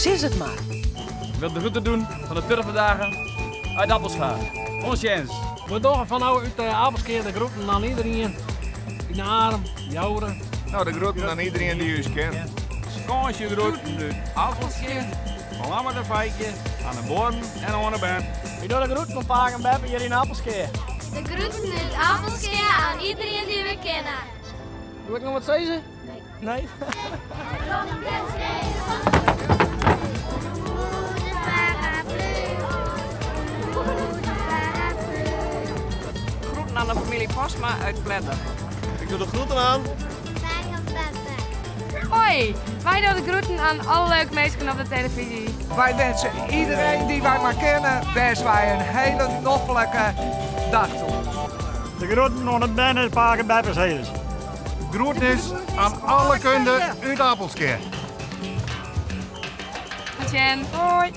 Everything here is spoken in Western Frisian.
Sis it mar. Ik wil de groeten doen van de Turfdagen uit Appelscha. Oant sjen. We dogge fan no út Appelskea de groeten oan iderien. Yn de Arum, Joure. No, de groeten oan iderien dy't ús ken. Fakânsjegroeten út Appelskea, fan Lammert en Feikje, oan de buorren en oan de bern. Wy dogge de groeten oan pake en beppe hjir yn Appelskea. De groeten út Appelskea oan iderien dy't we kenne. Doe ik noch wat sizze? Nee. Nee? Groeten aan de familie Postma uit Vledder. Ik doe de groeten aan. Hoi, wy dogge de groeten oan alle leuke minsken op de telefyzje. Wy winskje iderien dy't wy mar kenne, bêst wy in hiele noflike dei ta. De groeten oan de bern en pake en beppe. Groetnis oan alle kunde út Appelskea. Oant sjen. Hoi.